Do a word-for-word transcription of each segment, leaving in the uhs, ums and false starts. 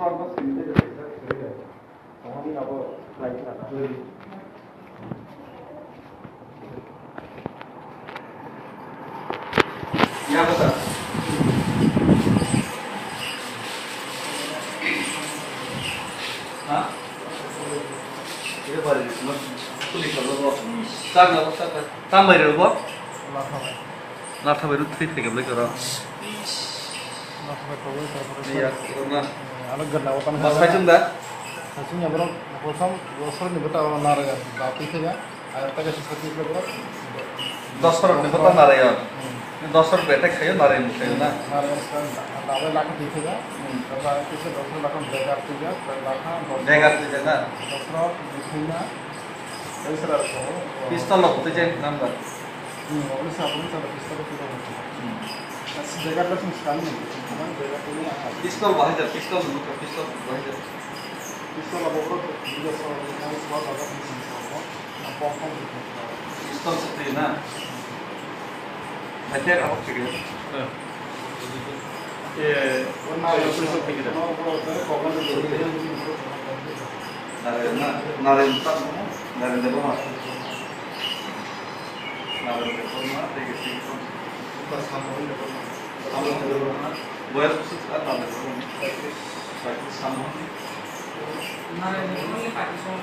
Ya, betul. Ha? Ini balik, mas. Kulit kalau, sar nggak usah, kan? Tambah dulu, Bo. Latha bai rw thwi phaikha bwlai koro. Latha bai rw, tarpore iya, koro na. Ano gana o tamo. Mas hai chum da? Hai chum ya borok, prothom dos rok ni bwta o narayan da twi thaya. Ayang ta kaisa sakni borok. Dos rok ni bwta narayan. Hmm. Dos rok betek khayo narayan khayo na. Hmm. Narayan sa da bai lakha twi thaya. Hmm. Ba kisa dos rok lakha begar twi ya, lakha dos. Begar twi ya na. Dos rok ni thwi na. Pistol rok tongo. Pistol rok twi je number. Hmm, obo ni sa, obo ni sa, pistol rok twi rok. Hmm. Bag rok sing scan ni, bag rok twi rok. Pistol bahai jak, pistol nungkha, pistol bahai jak. Pistol abo borok video so, video so, video so, video so. Pistol se twi na. Haikhe abo thik. Eh, pistol thik. Naren na, Naren tak mo, Naren Debbarma. Naren Debbarma, tei ke sing song. Samo Debbarma. Samo Debbarma. Boyas bwswk sa Naren Debbarma. Samo. Naren Debbarma ni party song.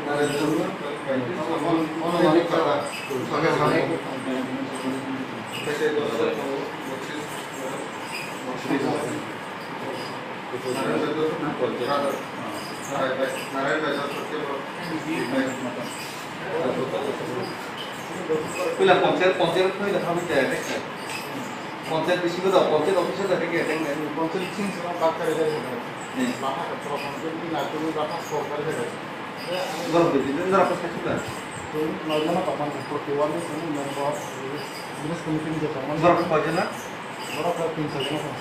Naren Debbarma, party song. Ono mani kata. Tei ke dos song, botris. Botris. Puila panchayat, panchayat khoi da kami da attack khai. Panchayat bisingo da, panchayat office da attack khai. Panchayat sing sing bak khai da. Hmm. Baha ka pro panchayat ni na tu baha sorkar da. Gor bidi, gor apa sih da? Tu noi jana papan, forty one ni member, village committee ni jotoni. Gor apa jana? Borok kok tin sal jana tong.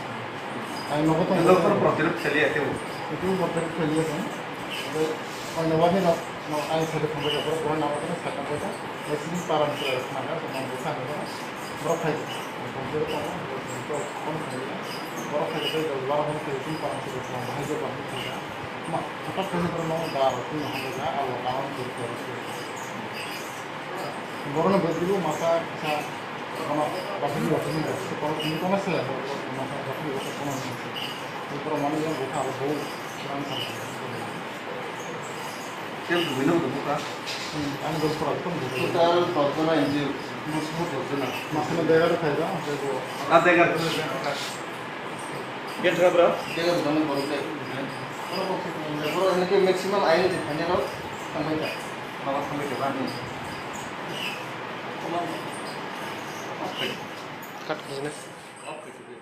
Ang nogo tong. Nokor protirok kheliya kebo. Itu protirok kheliya tong. Oke, ang nogo ni nok, nok ang sade phangbai borok borok nang tong sakang bai ta. Sini param sila khna ga, tong bwsa ni ga. Borok khai. Protirok tong, borok kheliya. Borok khai, borok kheliya, tong param sila khna bahai jo bahai khna. Ma, khatak khai borok no da, tin handa ga, abo kawan kheliya. Borokno bwrwi masa kisa kono bathang bathang ni kono tini kono se masa bathang bathang kono ni se. Borok mani yang bukha abo bo rang sa. Kel dugino dugukha. Ang dol pora kono dugukha. Total dos jona N G O. Masa dos jona. Masa na dega khaida, ang dega. Ah, dega. Gen thra bro? Dega dugano borok dai. Borok kok se borok hene ke maximum aini je thanya rok tangbai ta. Mama thangbai ta ba ni. Cut khaina. Off khaisi.